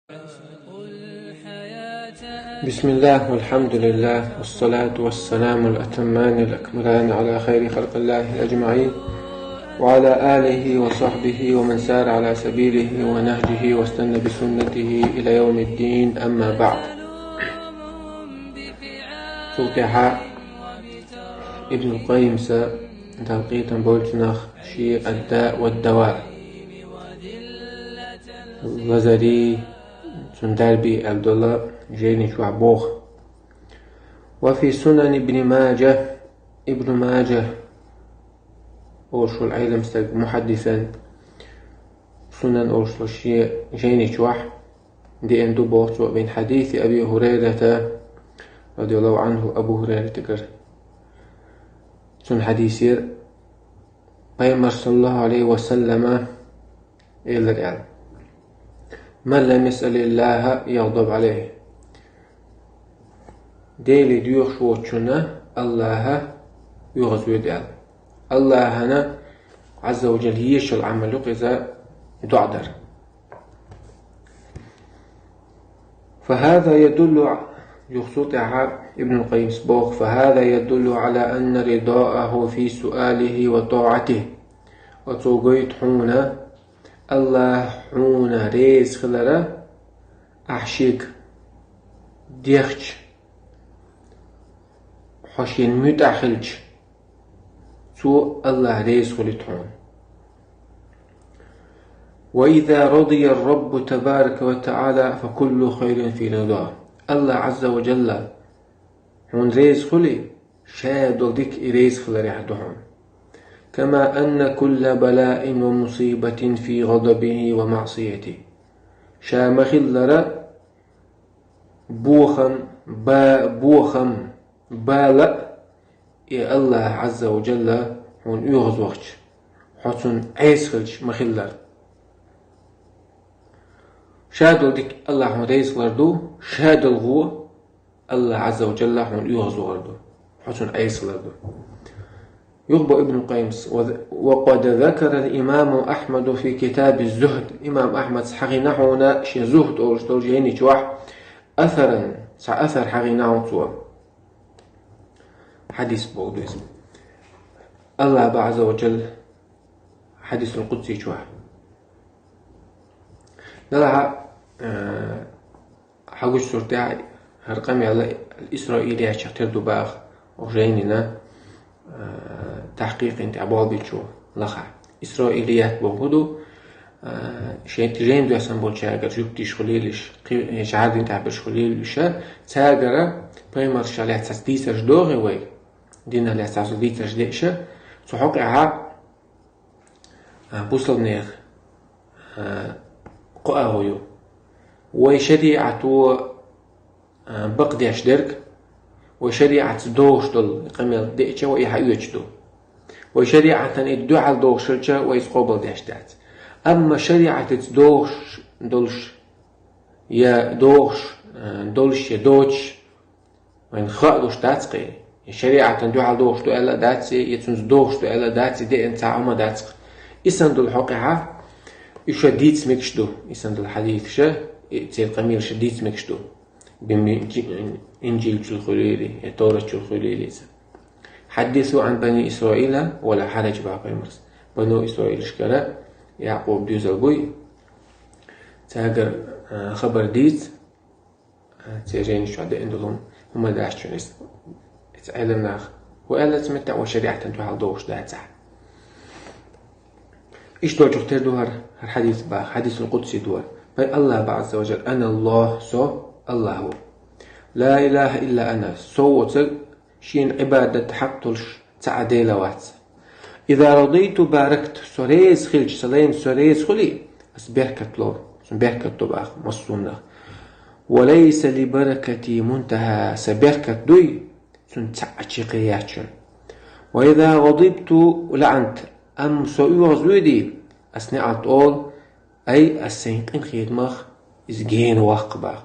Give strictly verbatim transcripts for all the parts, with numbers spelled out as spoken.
بسم الله والحمد لله والصلاة والسلام الأتمان الأكملان على خير خلق الله أجمعين وعلى آله وصحبه ومن سار على سبيله ونهجه واستنى بسنته إلى يوم الدين، أما بعد. Цул тӀехьа Ибн Къаййимса, Далла къинхетам болчунах, ший «Ад-Даъ ва ад-Даваъ», лазарий, цун дарбий аьнна долу жайни чохь боху. وفي سنن ابن ماجه، Ибн Мажа олуш волу Ӏелам стаг, мухьаддисан, Сунан олуш долу шен жайни чохь деана ду боху цо, من حديث أبي هريرة رضي الله عنه, Абу Хурайратагара. Цуьнан хьадисера, Пайхамар, саллаллаху Ӏалайхи ва саллама, элира аьлла: من لم يسأل الله يغضب عليه. Деле доьхуш воцучунна Аллаха оьгӀазвоьду аьлла. Аллахана, Ӏазза ва Джалла, езаш йолу Ӏамал ю-кх иза доӀа дар. فهذا يدل, юха цул тӀаьхьа Ибн Къаййимас боху: فهذا يدل على أن رضاءه في سؤاله وطاعته. Оцо гойту хьуна Аллах хьуна реза хилара, ахь шега дехча, хьо шена муьтӀахь хилча, цо Аллах реза хуьлуьйту хьуна. وإذا رضي الرب تبارك وتعالى فكل خير في رضاه. Аллах Ӏазза ва Джалла хьуна реза хуьлий, ша долу дика и реза хиларехь ду хьуна. كما أن كل بلاء ومصيبة في غضبه ومعصيته. Ша ма-хиллара бохам, ба-, бохам, бала а, и Аллах Ӏазза ва Джалла хьуна оьгӀазвахча, хьо цунна Ӏеса хилча ма-хиллара. Ша долу дика Аллах хьуна реза хилар ду, ша долу гӀо Аллах Ӏазза ва Джалла хьуна оьгӀазвахар ду, хьо цунна Ӏеса хилар ду. Юха боху Ибн Къаййимас: وقد ذكر الإمام أحمد في كتاب الزهد. Имам Ахьмада хьахийна хьуна шен «Зухд» олуш долчу жайни чохь, أثرا, цхьа асар хьахийна хьуна цо. Хьадис боху иза. Аллах бан Ӏазза ва Джалла хьадисул къудси чохь. Далахь, э, хьагучу суртехь хӀара къамел Исраилиятчех тера ду баха, оха жайнина, э, тахькъикъина тӀехь болх бечо лахахь. Исраилият бохург ду, э, шайн тӀе жайна доьссина болчаьргара жуьгтиш хуьлийла уьш, кхи-, э, жӀар дина тӀехь берш хуьлийла уьш, цаьргара пайхамаршах лаьцна цхьацца дийцарш догӀий вай, динах лаьцна цхьацца дийцарш деъча, цу хьокъехь а, бусалбанех, а, кху агӀо ю. Вай шариӀато, а, бакъдеш дерг, вай шариӀатца догӀуш долу къамел деъча, вай и хьаоьцуш ду. Вай шариӀатана и дуьхьал догӀуш хилча, вай иза къобалдеш дац. Амма шариӀатца догӀуш долуш, я догӀуш, а, долуш, я доцуш, вайна хаа луш дац кхин. Я шариӀатана дуьхьал догӀуш ду аьлла а дац, я цуьнца догӀуш ду аьлла а дац, деана цхьа а хӀума дац кхин. И санна долу хьокъехь, и ша дийца мегаш ду, и санна долу хьадисаш, и церан къамелаш дийца мегаш ду. Бин-, Инжилчул хуьлийла, я Товратчул хуьлийла иза. حدثوا عن بني إسرائيل ولا حرج, боху пайхамарс. Бану Исраилашкара Якъуб доьзал буй, цаьргара, а, хабар дийца, церан жайнаш чохь деана долу хӀума дац чуьра иза. Иза Ӏелам наха хӀун аьлларца меттехь, вай шариӀатана дуьхьал догӀуш дацахь. Иштта долчух тера ду хӀара, хӀара хьадис баха, хьадисул къудси ду хӀара. Пай Аллах бан Ӏазза ва Джалла: أنا الله, со Аллах ву. لا إله إلا أنا, со воцург шена Ӏибадат хьакъ долуш цхьа а Дела вац. إذا رضيت باركت, со реза хилча, сан лайна со реза хуьлий, ас беркат ло, сан беркат до баха массо хӀуманах. وليس لبركتي منتهى, сан беркат дуй, цуьнан цхьа а чаккхе яц чуьра. وإذا غضبت لعنت, амма со оьгӀазвоьдий, ас неӀалт олу, ай, ас сайн къинхетамах иза гена ваккха баха.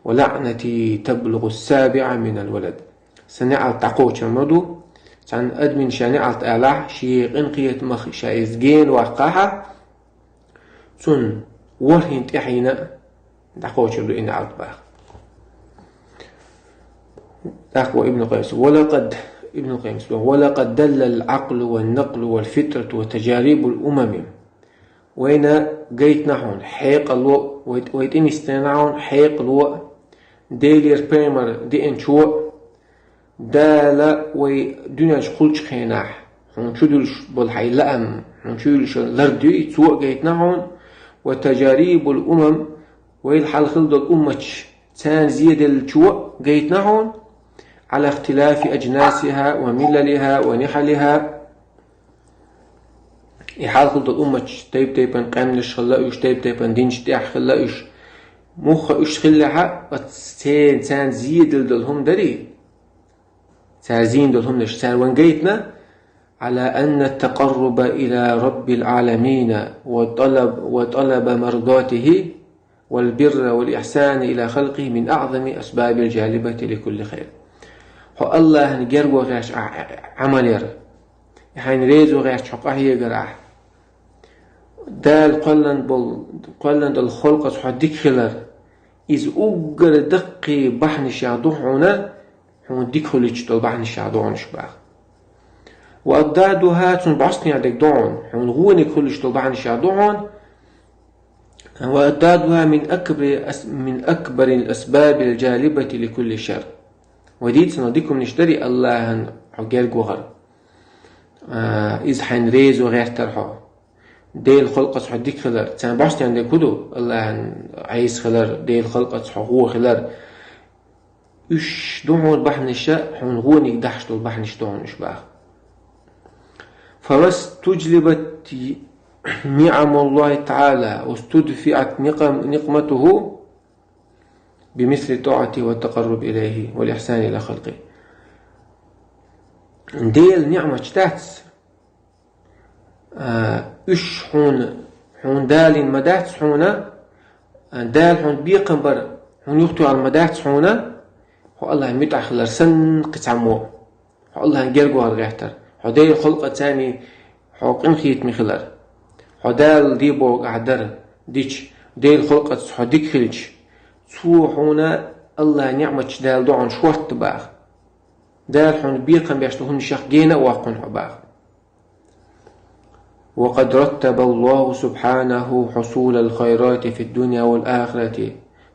ولعنتي تبلغ السابع من الولد. Сан неӀалт дӀакхочур ма ду, цхьана адамна ша неӀалт алахь, шен къинхетамах ша иза гена ваккхахь, цунна ворхӀанна тӀаьхьенна а ДӀакхочур ду и неӀалт баха. ТӀаккха Ибн Къаййима: «ولقد», Ибн Къаййима: «ولقد دل العقل والنقل والفطرة وتجارب الأمم». Вайна гайтина хьона хьекъало, вай, вай тӀе нисдина хьона хьекъало, Делера пайхамар деанчо, Дала вай дуьненчу кхуллучу хенахь хьуна чудуьлуш болу хьайн лаам, хьуна чудуьлуш лардуьй, цо а гайтина хьуна, وتجارب الأمم, вайл хьалха хилла долу умматаш, царна зеделлачо а гайтина хьуна, على اختلاف أجناسها ومللها ونحلها. И хьалха хилла долу умматаш тайп-тайпана къаьмнаш хилла уьш, тайп-тайпана динаш тӀехь хилла уьш. Муха уьш хиллехьа, оцу церан, царна зеделла долу хӀума дарий? Цара зийна долу хӀуманаш, цара вайн гайтина, على أن التقرب إلى رب العالمين وطلب، وطلب مرضاته والبر والإحسان إلى خلقه من أعظم الأسباب الجالبة لكل خير. Хьо Аллахьана герго гӀерташ ахь Ӏамал яр, и хьайна резо гӀерташ хьо къахьегар ахь, Дала кхоьллина болу, кхоьллина долу халкъаца хьо дика хилар, иза уггар даккхий бахьанашех ду хьуна, хьуна дика хуьлуьйтуш долу бахьанашех ду хьуна уьш баха. وأضدادها, цунна бӀостанехьа дерг ду хьуна, хьуна вониг хуьлуьйтуш долу бахьанашех ду хьуна. وأضدادها من أكبر، من أكبر الأسباب الجالبة لكل شر. Вай дийцина дика хӀуманаш дарий Аллахьана хьо герга вахар, а, иза хьайна резо гӀертар хьо, Делан халкъаца хьо дика хилар, царна бӀостанехьа дерг хӀун ду? Аллахьана Ӏеса хилар, Делан халкъаца хьо гӀо хилар. Уьш ду хьуна бахьанаш, хьуна вониг дахьаш долу бахьанаш ду хьуна уьш баха. فما استجلبت نعم الله تعالى واستدفعت نقم-، نقمته بمثل الطاعة والتقرب إليه والإحسان إلى خلقه. Делан ниӀматаш дац, а, уьш хьуна, хьуна далийна ма дац хьуна, а, Дала хьуна бекхам бар хьуна юхатоьхна ма дац хьуна, хьо Аллахьан муьтӀахь хилар санна кхин цхьаммо, хьо Аллахьан герга вахар гӀертар, хьо Делан халкъаца царний хьо къинхетаме хилар, хьо Дала де бохург ахь дар дича, Делан халкъаца хьо дика хилча, цо хьуна Аллахьан ниӀматаш Дала ду хьуна шортта баха. Дала хьуна бекхам беш долу хӀуманашех гена а воккху хьуна хьо баха. وقد رتب الله سبحانه حصول الخيرات في الدنيا والآخرة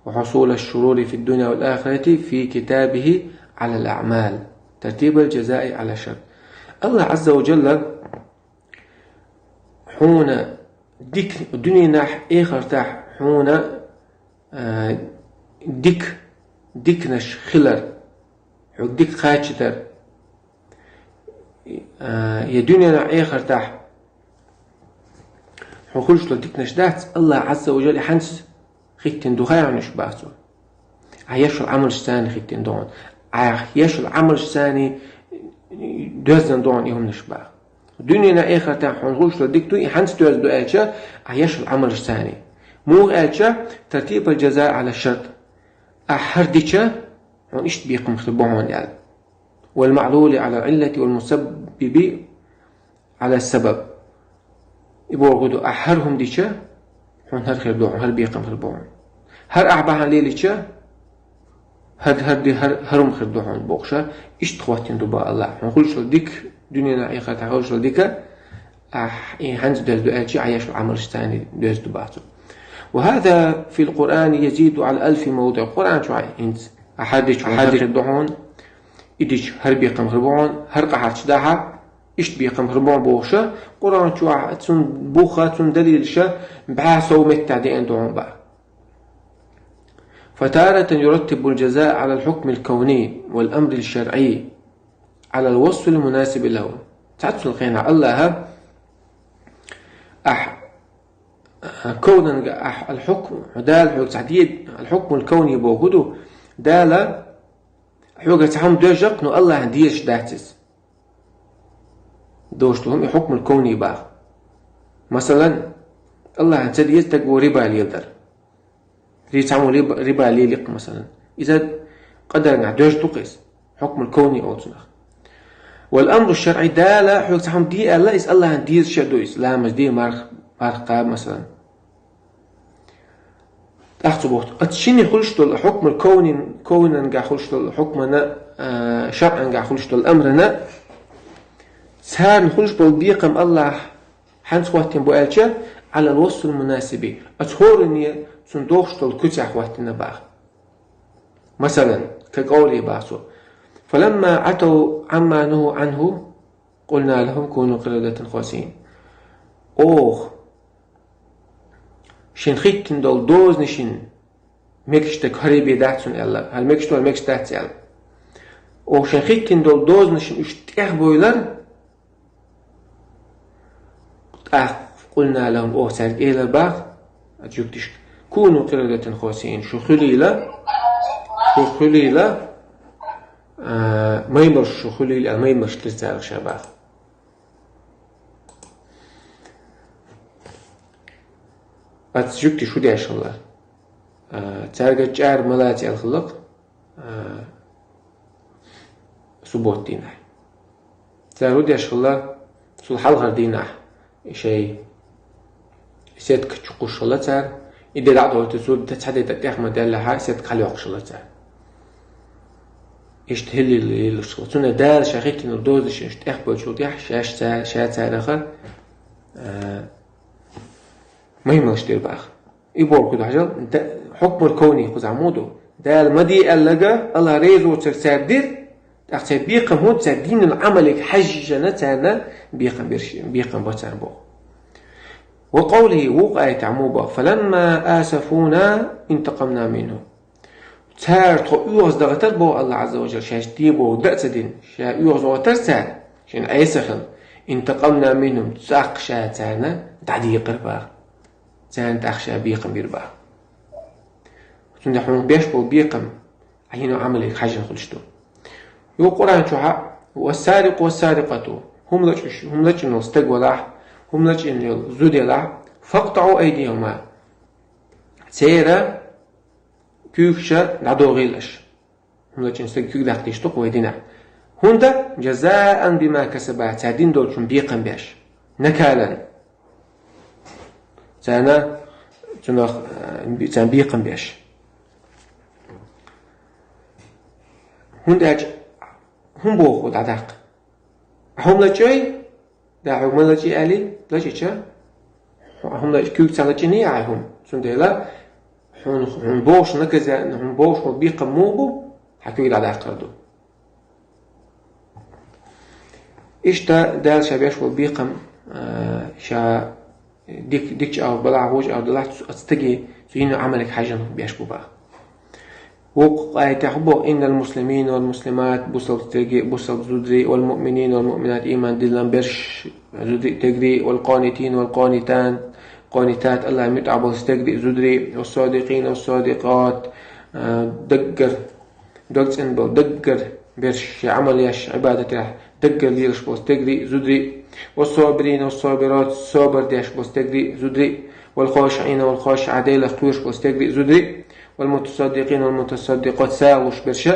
وحصول الشرور في الدنيا والآخرة في كتابه على الأعمال ترتيب الجزاء على الشرط. Аллахь Ӏазза ва Джалла хьуна дик-, дуьненахь, эхартахь хьуна, а, дик-, дикнаш хилар, хьоьга дика кхачадар, а, я дуьненахь, эхартахь хьуна хуьлуш долу дикнаш дац, Аллахь Ӏазза ва Джалла хьанца хӀиттина ду хьуна уьш баха цо. Ахь еш йолу Ӏамалш царна хӀиттина ду хьуна. Ахь еш йолу Ӏамалш царна доьзна ду хьуна и хӀуманаш баха. Дуьненахь, эхартахь хьуна хуьлуш долу дика ду, и хьанца доьзна ду аьлча, ахь еш йолу Ӏамалш царна. Муха аьлча, ترتيب الجزاء على الشرط. Ахь хӀара дича, хьуна иштта бекхам хир бу хьуна аьлла. والمعلول على العلة والمسبب على السبب. И бохург ду, ахь хӀара хӀума дича, хьуна хӀара хир ду хьуна, хӀара бекхам хир бу хьуна. ХӀара ахь бахьана лелийча, хӀара, хӀара ди-, хӀара, хӀара хӀума хир ду хьуна бохуша, иштта хӀоттийна ду баха Аллахь. Хьуна хуьлуш долу дика, дуьненахь, эхартахь хуьлуш долу дика, ахь и хьанца доьзна ду аьлча, ахь еш йолу Ӏамалш царна доьзна ду баха цо. وهذا في القرآن يزيد على ألف موضع. Къуръан чохь хӀинца: ахь хӀара дича, хӀара хир ду хьуна, и дича, хӀара бекхам хир бу хьуна, хӀара къахьарча дахьа, иштта бекхам хир бу хьуна бохуша, Къуръан чохь цунна буха, цунна далилаша бӀе сов меттехь деана ду хьуна баха. فتارة يرتب الجزاء على الحكم الكوني والأمر الشرعي على الوصف المناسب له. Цхьацца хенахь Аллахьа ахь, а, ковнанга ахь аль-хьукм, Дала хьоьга цхьа де, аль-хьукмул кавни боху ду, Дала хьоьга цхьа хӀума доьжжакх, но Аллахьан дезаш дац иза. Дош ду хӀума и хьукмул кавни баха. Масалан, Аллахьан ца деза стаго риба леладар. Ри цхьаммо риба, риба лелийкх, масалан. Иза къадарнахь доьжна ду-кх иза. Хьукмул кавни олу цунах. Вал амру шаръи, Дала хьоьга цхьа хӀума де аьлла, иза Аллахьан дезаш а ду иза. Ламаз де, марх, марх кхаба, масалан. Ахцу боху. Оцу шинна хуьлуш долу хьукман, ковнин-, ковнангахь хуьлуш долу хьукмана, а, шаръангахь хуьлуш долу амрана, царна хуьлуш болу бекхам Аллахь хьанца хӀоттийна бу аьлча, Ӏалал васфил мунасиби. Оцу хӀоранне цунна догӀуш долу куьцехь хӀоттийна баха. Масалан, ка къовлихӀи баха цо: «Фаламма Ӏатав Ӏамма нуху Ӏанху, къулна лахум куну къирадатан хасиин». Оха шен хӀиттина долу дозанашна мегаш дерг хӀара бен дац цунна аьлла, хӀара мегаш ду, хӀара мегаш дац аьлла. Оха шен хӀиттина долу дозанашна уьш тӀехбевлла, тӀаккха къулна лахум, оха цаьрга элира баха, оцу жуьгташка: «Куну къирадатан хасиин», шу хуьлийла, шу хуьлийла, а, маймалш шу хуьлийла аьлла, маймалш дира царах ша баха. Оцу жуьгташа хӀун деш хилла? А, цаьрга чӀара ма лаца аьлла хилла-кх, а, суббота дийнахь. Цара хӀун деш хилла? Цул хьалхара дийнахь шайн сетка чукхуш хилла цара. И де дӀа а дойтуш, цу де, цхьа де тӀе тӀех ма даьллехьа, сетка хьалайоккхуш хилла цара. Иштта хӀилла йиллуш хилла. Цундела Дала ша хӀиттина дозанаш иштта тӀехбевллачул тӀаьхьа шаьш ца-, ша царах, а, маймалш дира баха. И бохург ду хьажал, да-, хьукмул ковни кхузахь муха ду? Дала ма де аьлларг, Аллах реза воцург цара дира, тӀаккха церан бекхам хӀунда, церан динан Ӏамалега хьаьжжина царна бекхам бира ш-, бекхам бо царна боху. Ва къовлихӀи, вукху аятехь муха боху: «Фаламма асафуна интакъамна минхум». Цара тхо оьгӀаздахийтар боху Аллах Ӏазза ва Жалла, шаьш де бохург дан а ца дина, ша оьгӀазвахийтар цара, шена Ӏеса хила, интакъамна минхум, тӀаккха ша царна дӀадекъар баха. Царна тӀаккха ша бекхам бира баха. Цундела хьуна беш болу бекхам, хьан йинчу Ӏамалега хьаьжжина хуьлуш ду. Юха Къуръан чохь а: «Вассарикъу вассарикъату», хӀума лачкъаш-, хӀума лачкъина волу стаг валахь, хӀума лачкъина йолу зуда ялахь, «факътаӀу айдияхӀума», церан куьйгаш дӀадохийла аша. ХӀума лачкъина стеган куьг даккха дийш ду-кх вай динехь. ХӀунда? «Жазаан бима касаба», цара дина долчун бекхам беш. Накалан. Царна цунах, э, царна бекхам беш. ХӀунда аьлча хӀун боху дӀадаккха? ХӀума лачкъой? Да, хьуна ма лачкъий аьлли, лачкъийча, хьуна лачкъ-, куьг ца лачкъиний ахьа хӀума. Цундела хьуна, хьуна бохуш наказание, хьуна бохуш хьуна бекхам муха бу, хьан куьг дӀадаккхар ду. Иштта Дала ша беш болу бекхам, а, ша дик-, дикачу агӀор балахь, вочу агӀор далахь, цу, оцу стаге цу йинчу Ӏамалега хьаьжжина беш бу баха. Вукху аятехь боху: «Иннал муслимина вал муслимат», бусалба стегий, бусалба зударий, «вал муъминина вал муъминат», ийман диллина берш, зударий, стегарий, «вал къанитина вал къанитат», къанитат, Аллахьан муьтӀахь болу стегарий, зударий, «вас садикъина вас садикъат», а, даггара, дог цӀена болу, даггара берш, шен Ӏамал еш, Ӏибадатехь даггара лелаш болу стегарий, зударий, «вас сабирина вас сабират», собар деш болу стегарий, зударий, «вал хашиӀина вал хашиӀат», Делах кхоьруш болу стегарий, зударий, «вал мутасаддикъина вал мутасаддикъат», сагӀа луш берш,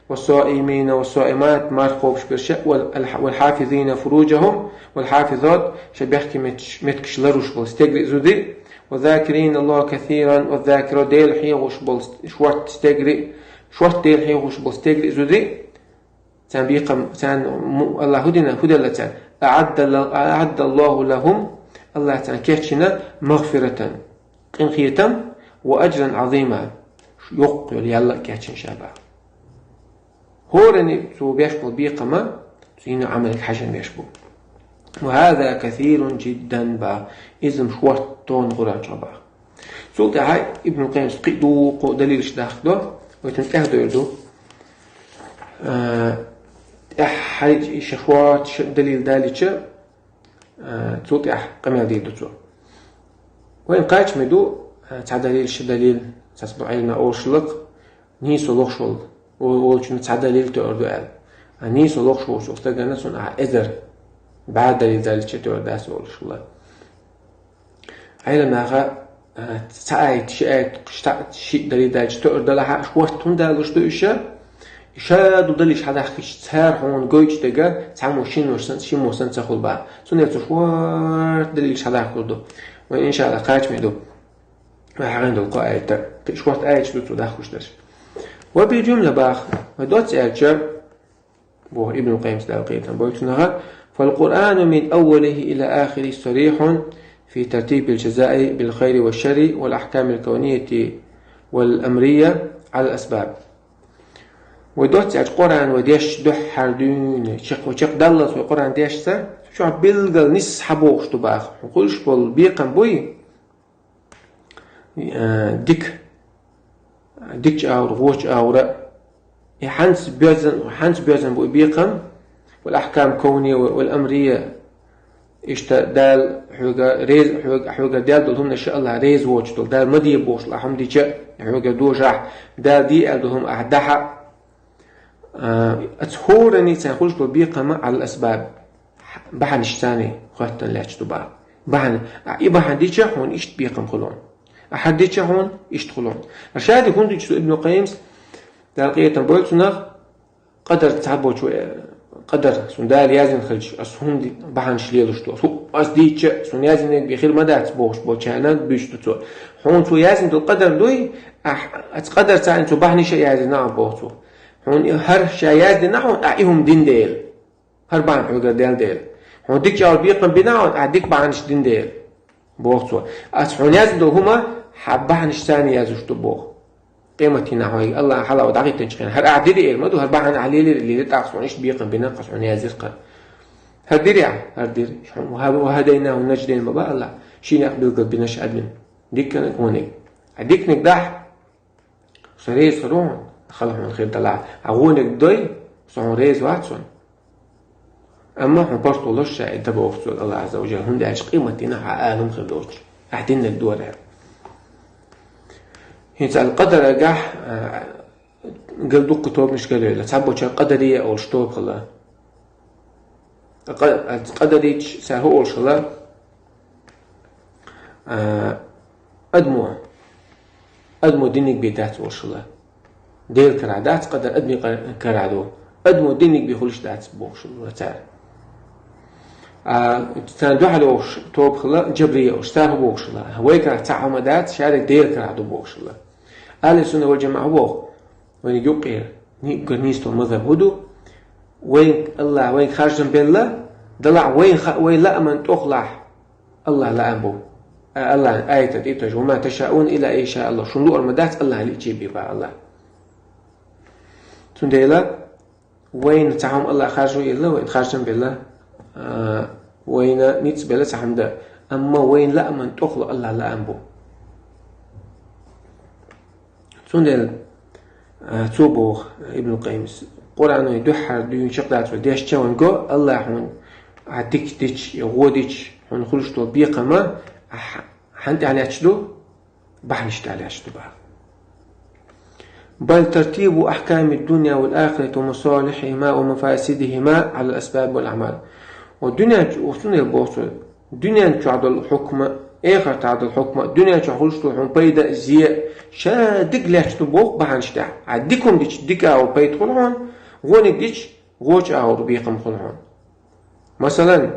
«вас саимина вас саимат», марха кхобуш берш, «вал, вал хьафизина фуружахум вал хьафизат», шайн бехке меттигаш, меттигаш лоруш болу стегарий, зударий, «ваз-закирина Аллаха касиран ваз-закират», Дела хьехош болу ст-, шортта стегарий, шортта Дела хьехош болу стегарий, зударий. Царна бекхам, царна му-, Аллахьа хӀун дина, хӀун делла царна? «АӀадда-, аӀаддаллаху лахум», Аллахьа царна кечйина, «магъфиратан», къинхетам, «ва аджран Ӏазима», йоккха йолу ял а кечйина ша баха. ХӀоранна цо беш болу бекхам а цу йинчу Ӏамалега хьаьжжина беш бу. «Ва хаза касирун жиддан» баха. Иза-м шортта тхуна Къуръан чохь баха. Цул тӀаьхьа Ибн Къаййима кхин а дуккха далилаш дахка до, вай цунна тӀаьхьа дойр ду. А, тӀаьхьа шен шортта ши далил далича, а, цул тӀаьхьа къамел дийр ду цо. Вайн кхачаме ду, а, цхьа далил, ши далил, цхьацца бу Ӏилманхой олуш хилла-кх, нийсо лохуш волу, вол-, волчунна цхьа далил тоьар ду аьлла. А нийсо лохуш волчу стагана цунна ахьа эзар бӀе далил далича тоьар дац олуш хилла. Ӏилманхой, а, цхьа аят, ши аят, ши далил далича тоьар далахь а, шортта хӀунда далуш ду уьш? Ша ду далилаш хьадахкича, цара хьуна гойтуш дерг цхьаммо шино санна, шино санна ца хуьлу баха. Цундела цо шортта далилаш хьадахкур ду. Вайн, иншаАллахӀ, кхачаме ду. Вай хьахийна долу кхо аят а. Шортта аяташ ду цо дӀахьош дерш. وبالجملة бах, вай доцца аьлча, боху Ибн Къаййима, Дала къинхетам бойла цунах: فالقرآن من أوله إلى آخره صريح في ترتيب الجزاء بالخير والشر والأحكام الكونية والأمرية على الأسباب. Вай доцца аьлча, Къуръан вай дешча дуьххьара дуьйна, чакх-, чакхдаллалц вай Къуръан дешча, цу чохь билггал нийса хьабохуш ду бах. Хьуна хуьлуш болу бекхам буй, э, дика, дикачу агӀора, вочу агӀора. И хьанца боьзна, хьанца боьзна бу и бекхам, والأحكام الكونية والأمرية, иштта Дала хьоьга реза, хьоьга, хьоьга дел долу хӀуманаш Аллах реза воцуш долу, Дала ма де бохуш долу хӀума дича, хьоьга дожахь, Дала де аьлла долу хӀума ахь дахьа. А, оцу хӀоранна царна хуьлуш болу бекхам على الأسباب, бахьанаш царна хоьттина лаьтташ ду бах. Бахьана, а, и бахьана дича хьуна иштта бекхам хуьлу. А хӀара дича хьуна иштта хуьлу. Ша де хӀунда дича цу Ибн Къаййима, Дала къинхетам бойла цунах, къадар цхьаболчо, э, къадар, суна Дала яздина хилча, ас хӀунда бахьанаш лелош ду? ХӀу, ас дийцча, суна яздинарг бен хир ма дац бохуш болчарна буьйцуш ду цо. Хьуна цо яздина долу къадар дуй, ахь, ас къадар царна цо бахьанаш а яздина а боху цо. Хьуна и хӀара ша яздина хьуна, ахь и хӀума дина дела. ХӀара бахьана хьоьгара дел дела. Хьуна дикачу агӀор бекхам бина хьуна, ахь дика бахьанаш дина дела. Боху цо. Ас хьуна яздина долу хӀума, хьан бахьанаш царна яздеш ду боху. Къематдийнахь хьоьга Аллахьа хьалха дӀахӀиттинчу хенахь, хӀара ахь дира эр ма ду, хӀара бахьана ахь лелира, лелира, тӀаккха суна иштта бекхам бина, кху суна яздира кхара. ХӀара дира ахь, хӀара дира. وهديناه النجدين ма боху Аллахьа. Шина некъ билггал бина шу адамийн. Диканиг, вониг. Ахь диканиг дахь, со реза хир ву хьуна, хала хьуна хир далахь. Ахь вониг дой, со хьуна реза вац хьуна. Амма хьуна просто луш ша и дан боху цо Аллахьа Ӏазза ва Жалла, хӀунда аьлча къематдийнахь хьан ала хӀума хир доцуш, ахь диннарг дора аьлла. ХӀинца аьлла къадарагахь, а, гал дуккха тобанаш галвелла. Цхьаболчара къадария олуш тоба хилла. Къа-, къадарийча цара хӀун олуш хилла? А, адамо, адамо диниг бен дац олуш хилла. Делан карахь дац къадар, адамийн къа-, карахь ду. Адамо диниг бен хуьлуш дац бохуш хилла цара. А, царна дуьхьал йогӀуш тоба хилла, джабрия олуш, цара хӀун бохуш хилла? Вай карахь цхьа хӀума дац, шаьрак Делан карахь ду бохуш хилла. Ахьлу сунна вал джамаӀа хӀун боху? Вайна юккъера, ни-, уггар нийса долу мазхаб хӀун ду? Вайн Аллахьа вайга харжам белла, далахь вайн ха-, вайн лааман тӀехулахь Аллахьа лаам бу. А, Аллахьан аятан тӀе а тойжа: «وما تشاءون إلا أن يشاء الله». Шуна луъур ма дац Аллахьа лиъча бен боху Аллахьа. Цундела вайна цхьа хӀума Аллахьа харжо елла, вайна харжам белла, а, вайна ницкъ белла цхьа хӀума дан. Амма вайн лааман тӀехула Аллахьа лаам бу. Цундела, а, цо боху Ибн Къаййима, Къуръано дуьххьара дуьйна чекхдац вай дешча вайна го, Аллахьа хьуна ахь дика дича, я гӀо дича, хьуна хуьлуш долу бекхам, ахь хьан тӀехь лаьтташ ду? Бахьанаш тӀехь лаьтташ ду боху. بل ترتيب أحكام الدنيا والآخرة ومصالحهما ومفاسدهما على الأسباب والأعمال. Ва дуьнен чу-, ва цундела боху цо, дуьнен чохь долу хьукма, эхартахь долу хьукма, дуьнен чохь хуьлуш долу хьуна пайда а, зе а, ша дика лаьтташ ду боху бахьанаш тӀехь. Ахь дика хӀума дича дика агӀор пайда хуьлу хьуна, вониг дича вочу агӀор бекхам хуьлу хьуна. Масалан,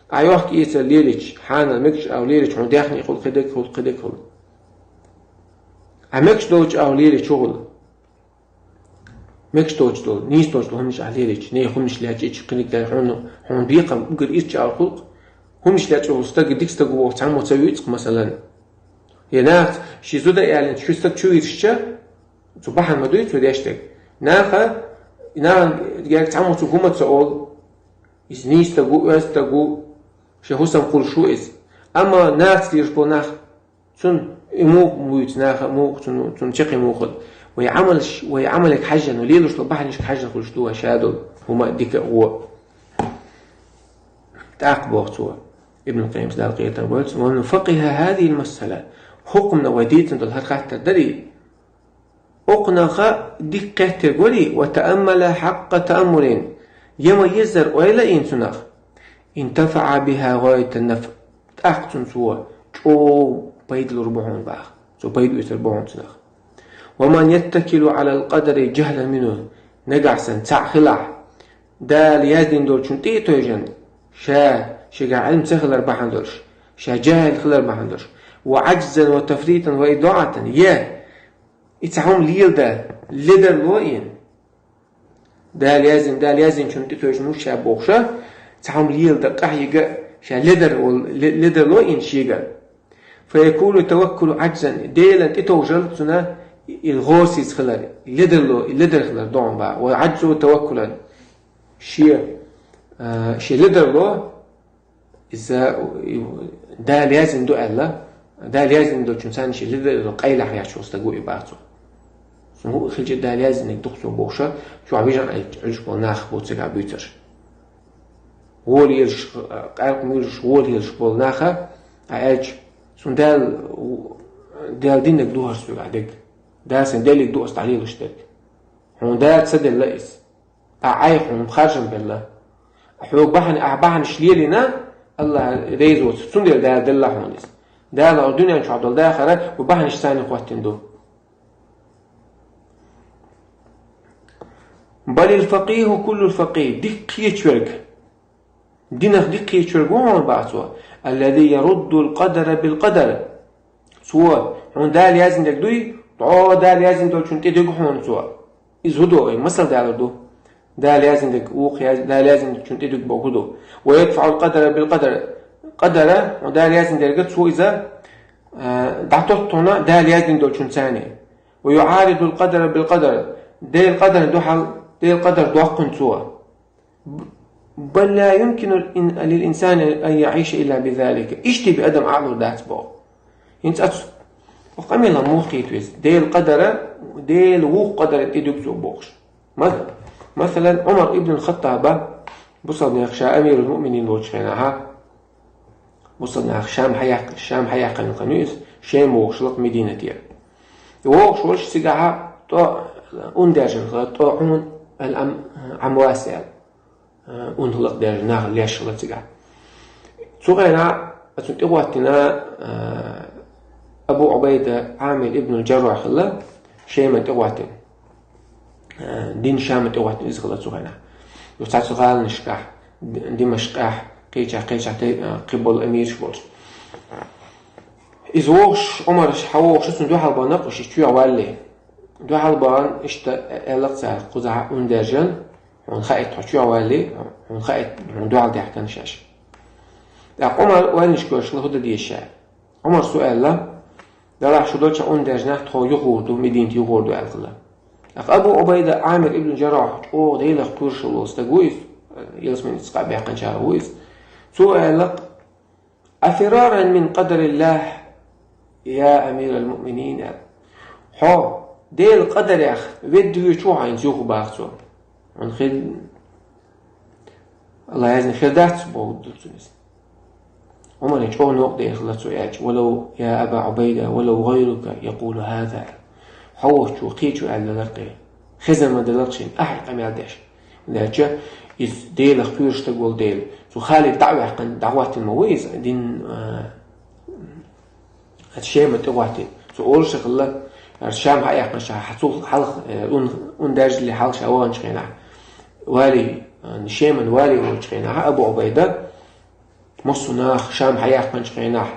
ахь йохк-эцар лелийча, хьанал мегаш агӀор лелийча, хьуна даьхни хуьлу, кхидерг хуьлу, кхидерг хуьлу. Ахь мегаш долчу агӀор лелийча хӀун хуьлу? Мегаш долчу долу, нийса долчу долу хӀуманаш ахь лелийча, нехан хӀуманаш лечкъийча, кхиниг дай хьуна, хьуна бекхам уггар ирча агӀор хуьлу-кх. ХӀуманаш лечкъо волу стаг дика стаг ву боху цхьаммо ца вуьйцу-кх, масалан. Я нахаца шен зуда аьллинца ши стаг чу вийрзича, цу бахьана ма дуй цо деш дерг. Наха, наха герга цхьаммо цу хӀума ца олу. Иза нийса стаг ву, оьзда стаг ву, шен хӀусам кхуллуш ву иза. Амма нахаца лелаш болу нах, цунна и муха вуьйцу, наха муха, цунна, цунна чаккхе муха. Вай Ӏамалш, вай Ӏамалега хьаьжжина, вай лелош долу бахьанашка хьаьжжина хуьлуш ду вай ша долу хӀума дика а, вон а. ТӀаккха боху цо, Ибн Къаййима, Дала къинхетам бойла цунна: ومن فقه هذه المسألة. ХӀокхунна вай дийцина долу хӀара хаттар дарий? Окхунах дика кхеттерг варий, وتأمل حق تأمل, я ма-еззара ойла а йина цунах, انتفع بها غاية النفع, тӀаккха цунна цо чӀогӀа пайда лур бу хьуна боху, цо пайда оьцур бу хьуна цунах. ومن يتكل على القدر جهلا منه, нагахь санна цхьаъ хилахь, Дала яздина долчун тӀе а тойжина, ша шегахь Ӏилма ца хилар бахьана долуш, ша жаьхӀил хилар бахьана долуш, وعجزا وتفريطا وإضاعة, я И цхьа хӀума леладар, ледарло ийна. Дала яздина, Дала яздинчун тӀе тевжаш ма ву ша бохуш, цхьа хӀума леладар, къахьега ша ледар вол-, ле-, ледарло ийна шега. فيكون التوكل عجزا, Делан тӀетовжал цунна и гӀорасица хилар, ледарло, и ледар хилар догӀун ба. والعجز توكلا. Шен, а, шен ледарло, иза, и, Дала яздина ду аьлла, Дала яздина долчун царна шен ледар къайлаха яц шен стаг ву и бах цо. Цунна хӀу хилча Дала яздинарг ду-кх цо бохуш, чохь вижа Ӏуьллуш болу нах бу цигахь буьйцурш. Вола езаш, къаьркъа муьйлуш вола езаш болу наха, а аьлча, цунна Дала, Дала динарг ду хӀара соьгахь дерг. Дала сайн деллиг ду ас дӀалелаш дерг. Хьуна Дала ца делла иза. Ткъа Ӏайха хьуна харжам белла. Хьоьга бахьана, ахь бахьанаш лелийна, Аллах реза воцург, цундела Дала делла хьуна иза. Дала хӀара дуьнен чохь долу дахар ву бахьанаш царна хӀоттийна ду. بل الفقيه كل الفقيه, дика кхеташ верг. Динах дика кхеташ верг ву хьуна бах цо. الذي يرد القدر بالقدر. Цо, хьуна Дала яздинарг дуй, дӀо Дала яздина долчун тӀе дуьгу хьуна цо. Иза хӀун ду, вай масал далар ду. Дала яздинарг вукху яз-, Дала яздинчун тӀе дуьгу боху ду. ويدفع القدر بالقدر. Къадара, хьуна Дала яздинарг цо иза, а, дӀатотту хьуна Дала яздина долчун царна. ويعارض القدر بالقدر. Делан къадарна дуьхьал, Делан къадар доккху хьуна цо. بل لا يمكن للإنسان أن يعيش إلا بذلك. Иштта бен адам Ӏалур дац боху. ХӀинца ацу къамелан муха кхета веза? Делан къадара, Делан вукху къадара тӀе дуьгу цо бохуш. Ма-, масалан, Ӏумар ибн Хаттаба, бусалба нехан ша амирул муъминин волчу хенахьа, бусалба нах Шам хьаяккха-, Шам хьаяьккхина ханна ю иза, Шема вогӀуш лакха Мединате. ВогӀуш волуш цигахьа тӀо, ун даьржина хилла, тӀо Ӏун ал-Ам-, Ӏамвас аьлла. Ун лакха даьржина нах леш хилла цигахь. Цу хенахь цунна тӀехӀоттина, а, Абу Ӏубайда Ӏамир ибн Джаррахь хилла, Шеман тӀехӀоттина. Э, дин Шаман тӀе хӀоттина иза хилла цу хенахь. Ю цхьацца гӀаланашкахь, Д-, Димашкъехь, кхечахь, кхечахь тӀе, э, кхин болу амираш болуш. Иза вогӀуш, Ӏумар хьан вогӀуш, цунна дуьхьал бан накъуш, иза чоьхьа валле. Дуьхьал бан, иштта, э, аьлла цара, кхузахь ун даьржина, хьуна хаийта, хьо чоьхьа валле, хьуна хаийта, хьуна дуьхьал даьхкина шаьш. ТӀаккха Ӏумар валлиш коьршла хӀу дан деза ша? Ӏумарс аьлла, Делахь шу долчохь ун даьржинехь тхо юхур ду, Мединат юхур ду аьлла хилла. ТӀаккха Абу Ӏубайда Ӏамир ибн Джаррахь чӀогӀа Делах кхоьруш волу стаг ву иза, ялсамани цкъа а баьккхинчарах ву иза. Цо аьлла: «أفرارا من قدر الله يا أمير المؤمنين», аьлла. Хьо Делан къадарех ведда воьдуш ву хьо хӀинца юха бах цо. Хьуна хир, Аллах яздина хир дац, боху ду цуьнан иза. Ӏумарна чӀогӀа новкъа дехира цо аьлча: «ولو يا أبا عبيدة، ولو غيرك يقول هذا». Хьо волчо кхечо аьлла делара-кх, хезна ма делара-кх шена ахь и къамел деш. ХӀунда аьлча иза Делах кхоьруш стаг волу дела. Цу Халид дӀа а ваьккхина, дӀахӀоттийна ма ву иза, дин, а, Аса Шема тӀе хӀоттийна. Цо олуш а хилла, аса Шам хьаяьккхинчу хьан цул хьалха, э, ун, ун даьржале хьалха ша ваханчу хенахь, вали, э, Шеман вали волчу хенахь, Абу Ӏубайда, массо а нах Шам хьаяьккхинчу хенахь,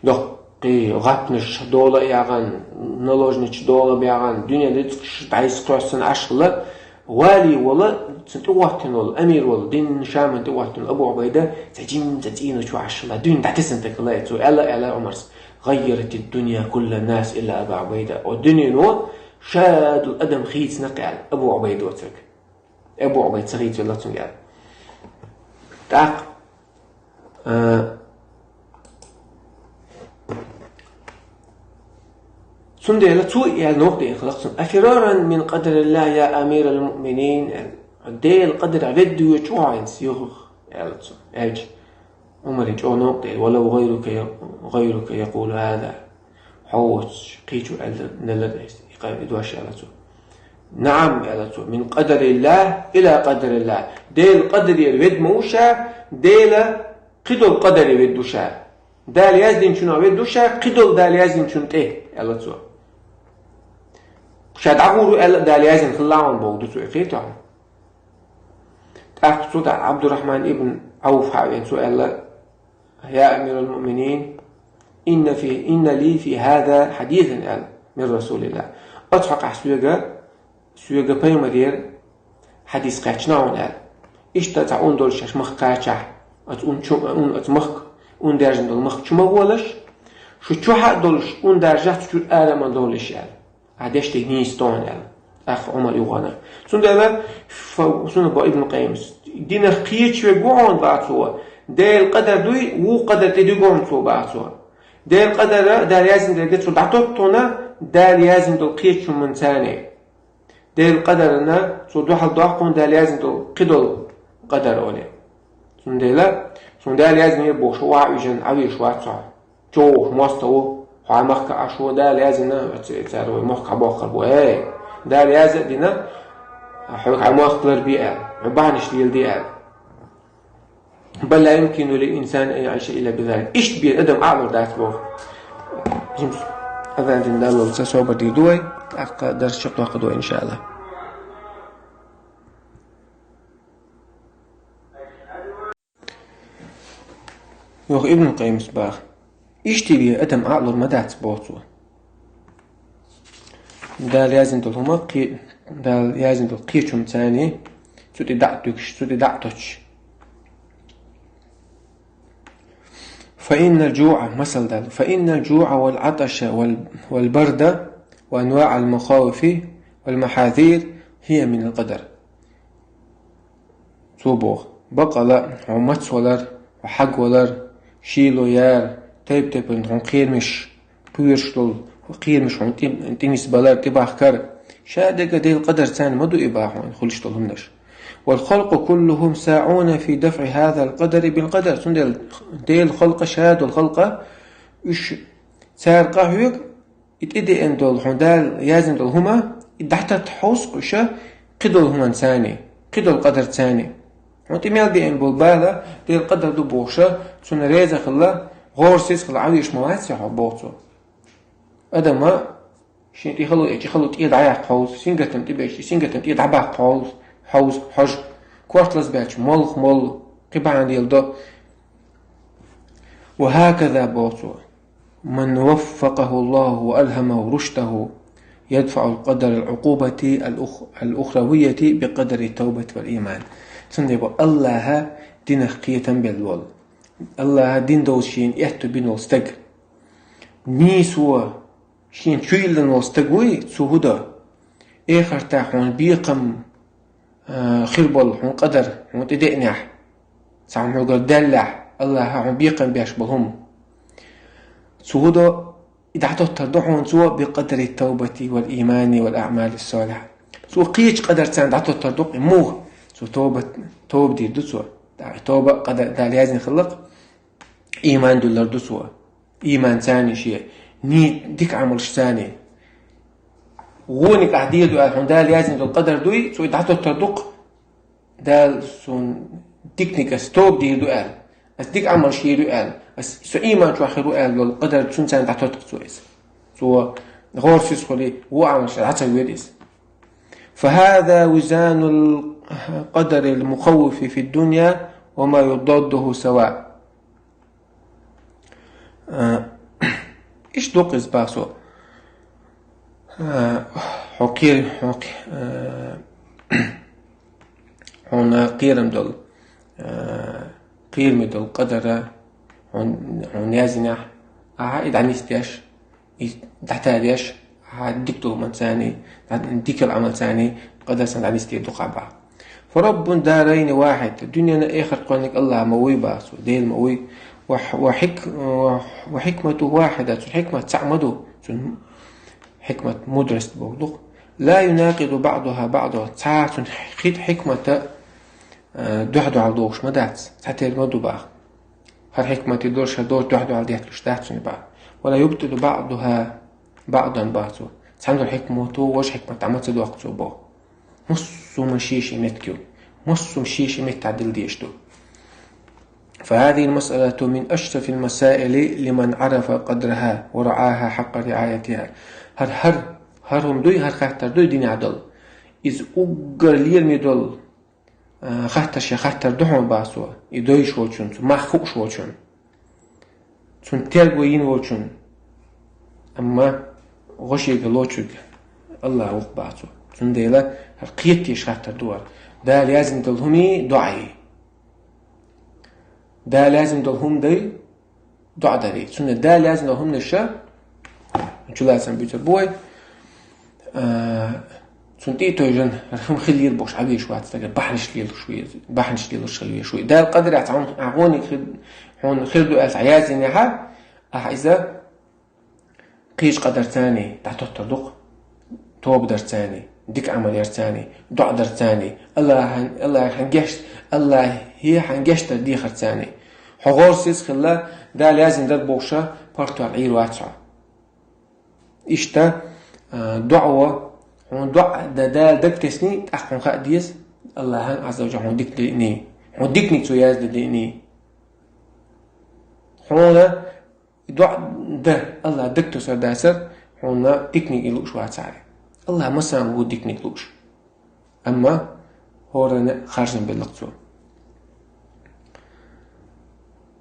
доккхий гӀаттанаш дола а яхана, наложничий дола а яхана, дуьненан рицкъаш дӀасакхоьссина Ӏаш хилла, Вали волу, цунна тӀехӀоттийна волу, амир волу, дин Шамана тӀехӀоттийна волу Абу Ӏубайда, цхьа жимма, цхьа цӀийнан чу Ӏаш хилла, дуьйна дӀатесна стаг хилла цо, аьлла, аьлла Ӏумарс: «غيرت الدنيا كل الناس إلا أبا عبيدة». О дуьнено ша долу адам хийцина-кх аьлла, Абу Ӏубайда воцург. Абу Ӏубайда ца хийцавелла цуьнга аьлла. ТӀаккха А, цундела цо и аьлла новкъа деана хилла-кх цунна: «أفرارا من قدر الله يا أمير المؤمنين», аьлла. Делан къадарах ведда воьдуш ву хьо хӀинца юха, аьлла цо. Аьлча, Ӏумарна чӀогӀа новкъа деана: «ولو غيرك ي-، غيرك يقول هذا». Хьо воцуш, кхечо аьлла делара иза, и къа-, и дош аьлла цо. «نعم», аьлла цо, «من قدر الله إلى قدر الله». Делан къадарера ведда ма ву ша, Делан кхидолу къадаре ведда ву ша. Дала яздинчунах ведда ву ша, кхидолу Дала яздинчунна тӀе, аьлла цо. Ша дӀагӀур ву аьлла, Дала яздина хилла хьуна боху ду цо, и кхетахь. ТӀаккха цу тӀехь Ӏабдуррахьман ибн Ӏауф хьа а веана, цо аьлла: «يا أمير المؤمنين، إن في، إن لي في هذا حديثا», аьлла, «من رسول الله». Оцу хьокъехь соьга, соьга пайхамарера хьадис кхаьчна хьуна аьлла. Иштта цхьа ун долуш шаьш махка кхачахь, оцу ун чу, ун оцу махка, ун даьржина долу махка чу ма гӀолаш, шу чохь а долуш, ун даржахь цу чуьра ара ма довлийша аьлла. Ахьа деш дерг нийса ду хьуна аьлла. ТӀаккха Ӏумар юхана. Цундела, фа-, суна бо Ибн Къайимас, динах кхеча верг ву хьуна баха цо, Делан къадар дуй, вукху къадар тӀе дуьгу хьуна цо баха цо. Делан къадара, Дала яздина дерг цо дӀатотту хьуна, Дала яздина долу кхечу хӀуманца царний. Делан къадарна цо дуьхьал доккху хьуна Дала яздина долу кхидолу къадар олий. Цундела, цунна Дала яздинера бохуш, охьа уьжна Ӏавеш вац хьо. Чу вогӀуш мостагӀа ву, хьо Ӏа махка Ӏаш ву, Дала яздина, оцу цара вай мохк хьабоккхур бу. Эй, Дала яз а дина, хьоьга хьан мохк лар бе аьлла, хьо бахьанаш леладе аьлла. بل لا يمكن للإنسان أن يعيش إلا بذلك. Иштта бен адам Ӏалур дац боху. Жимс. Азан дина даллалца собар дийр ду вай, тӀаккха дарс чекхдоккхур ду вай, иншаалла. Йоху Ибн Къайимас баха. Иштта бен адам Ӏалур ма дац боху цо. Дала яздина долу хӀума кхе-, Дала яздина долу кхечу хӀуманца царний, цу тӀе дӀа а туьгуш, цу тӀе дӀа а тоттуш. فإن الجوع، масал дала, فإن الجوع والعطش وال-، والبرد وأنواع المخاوف والمحاذير هي من القدر. Цо боху, баккъала хьо мацвалар, хьо хьагвалар, шело яр, тайп-тайпана хьуна кхерамаш, кхоьруш долу кхерамаш хьуна тӀе-, тӀенисбалар, тӀебахкар. Ша дерг Делан къадарца ма ду и баха хьуна хуьлуш долу хӀуманаш. والخلق كلهم ساعون في دفع هذا القدر بالقدر. Цундела Делан халкъа, ша долу халкъа, уьш цара къахьоьгу, и тӀедеана долу, хьуна Дала яздина долу хӀума, и дӀататта хьовсу-кх уьш кхидолу хӀуманца царний, кхидолу къадарца царний. Хьуна тӀе мел деана болу бала Делан къадар ду бохуша, цунна реза хилла, гӀорасиз хилла Ӏавеш ма вац хьо боху цо. Адама шен тӀе хало эчи хало тӀе дӀаяккха хьовсу, сингаттам тӀе бечи сингаттам тӀе дӀабаккха хьовсу, хьовсу, хьожу, корта лазабаьлча молха моллу, кхин бахьана леладо. وهكذا боху цо. من وفقه الله وألهمه رشده يدفع القدر العقوبة الأخ-، الأخروية بقدر التوبة والإيمان. Цундела бо Аллаха динах кхетам белла волу, Аллаха дин долчу шена аьтто бина волу стаг. Нийсо шена чуйиллина волу стаг вуй, цо хӀун до? Эхартахь хьуна бекхам а, хир болу хьуна къадар, хьуна тӀедеънехь, цхьа хьуна хьоьгара даьллехь, Аллаха хьуна бекхам беш болу хӀума. Цо хӀун до, и дӀатоттар ду хьуна цо بقدر التوبة والإيمان والأعمال الصالحة. Цо кхечу къадарца дӀатоттар ду-кх и муха? Цо тоба, тоба дийр ду цо. ТӀаккха и тоба къадар Дала яздина хиллакх, ийман дуьллар ду цо. Ийманца царний шен, ни-, дика Ӏамалшца царний. Вониг ахь дийр ду аьлла, хьуна Дала яздина долу къадар дуй, цо и дӀатоттар ду-кх. Дала суна диканиг ас тоба дийр ду аьлла, ас дика Ӏамалш йийр ю аьлла, ас со ийман чохь хир ву аьлла долу къадар цуьнца дӀатотту-кх цо иза. Цо гӀорасиз хуьлий, вон Ӏамалш дӀа ца воьду иза. فهذا وزان القدر المخوف في الدنيا وما يضاده سواء. А, иштта ду-кх иза боху цо. А, хьо кхер-, хьо кхе-, а, хьуна кхерам долу, а, кхераме долу къадара хьуна, хьуна яздинехь, ахьа и дӀанисдеш, и дӀатадеш, ахьа дика долу хӀуманца царний, дика йолу Ӏамалца царний, къадарца дӀанисдийр ду-кх ахь боху. فرب الدارين واحد, дуьненан, эхартан кхоьллинарг Аллах ма вуй боху цо, Дела ма вуй. وح-, وحك-, وح-, وحكمته واحدة, цуьнан хьикмат цхьаъ ма ду, цуьнан хьикмат, мудрость бохург ду-кх. لا يناقض بعضها بعضا, цхьа цуьнан хи-, хьикмата, а, дуьхь-дуьхьал догӀуш ма дац, цхьатерра ма ду боху. ХӀара хьикмате долуш, хӀара долуш дуьхь-дуьхьал детталуш дац цуьнан боху. ولا يبطل بعضها بعضا боху цо. Цхьана долу хьикмато важа хьикмат дӀа ма ца доккху цо боху. Массо а хӀума шен-шен меттиг ю. Массо а хӀума шен-шен меттехь дилла дезаш ду. فهذه المسألة من أشرف المسائل لمن عرف قدرها ورعاها حق رعايتها. ХӀара, хӀара, хӀара хӀума дуй, хӀара хаттар дуй динехь долу. Иза уггар лераме долу, а, хаттар шен хаттар ду хьуна боху цо, и дойуш волчун, цу мах хууш волчун, цунна терго йина волчун. Амма гӀо шега лоцург, Аллах вокх бацо. Цундела хӀара кхеташ хаттар ду вар. Дала яздина долу хӀума доӀа. Дала яздина долу хӀума дай доӀа дари. Цундела Дала яздина долу хӀуманаш чулацам буьйцур бу вай. А, цунна тӀе а тойжан, хӀума хилийла бохуш Ӏавеш вац дагар, бахьанаш лелуш ве, бахьанаш лелуш хила веш ву. Дала къадарехь цхьа хӀума хьуна хир, хьуна хир ду аьлла яздинехьа, ахьа иза кхечу къадарца дӀатоттар ду-кх, тоба дарца, дика Ӏамал ярца, доӀа дарца, Аллахьан, Аллахьан геш-, Аллахье хьан гечдар дехарца. Хьо гӀорасиз хилла, Дала яздина дар бохуша, паргӀатвар Ӏийр вац хьо. Иштта, а, доӀа, хьуна доӀа дан Дала дагтесний, тӀаккха хьуна хаа деза, Аллахьан Ӏазза ва Джалла хьуна дика деъний, хьуна диканиг цо яздина деъний. Хьуна И доӀа дан Аллах дагтосар дацар, хьуна диканиг и лууш вацахьара. Аллах масана ву диканиг лууш. Амма хӀоранна харжам белла-кх цо.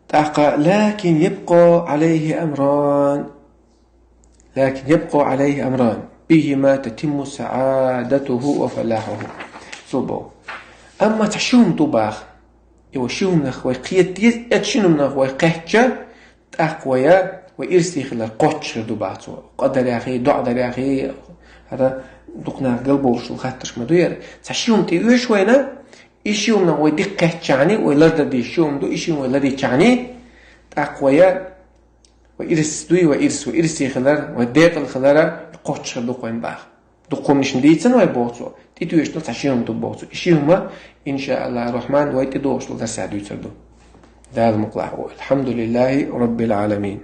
ТӀаккха, لكن يبقى عليه أمران. لكن يبقى عليه أمران بهما تتم سعادته وفلاحه. Цо боху. Амма цхьа ши хӀума ду боху. И вай ши хӀуманах вай кхета деза, и шин хӀуманах вай кхаьчча, тӀаккха вай, вай ирсе хилар кхоччуш хир ду боху цо. Къа дарехь, доӀа дарехь, хӀара дукха наха галбовлуш долу хаттарш ма ду яра. Цхьа ши хӀума тӀеоьшу вайна, и ши хӀуманах вай дика кхаьччахьана, вай лардар деза ши хӀума ду, и ши хӀума вай ларйичахьана, тӀаккха вай, вай ирс дуй, вай ирс, вай ирсе хилар, вай декъала хилара кхоччуш хир ду-кх вайна боху. Дукха хӀуманаш дийцина вай боху цо, тӀетоьшуш долу цхьа ши хӀума ду боху цо. И ши хӀума, иншааллаху рахьман, вай тӀедогӀуш долу дарсехь дуьйцур ду. Дала мукъалахь ву. الحمد لله رب العالمين.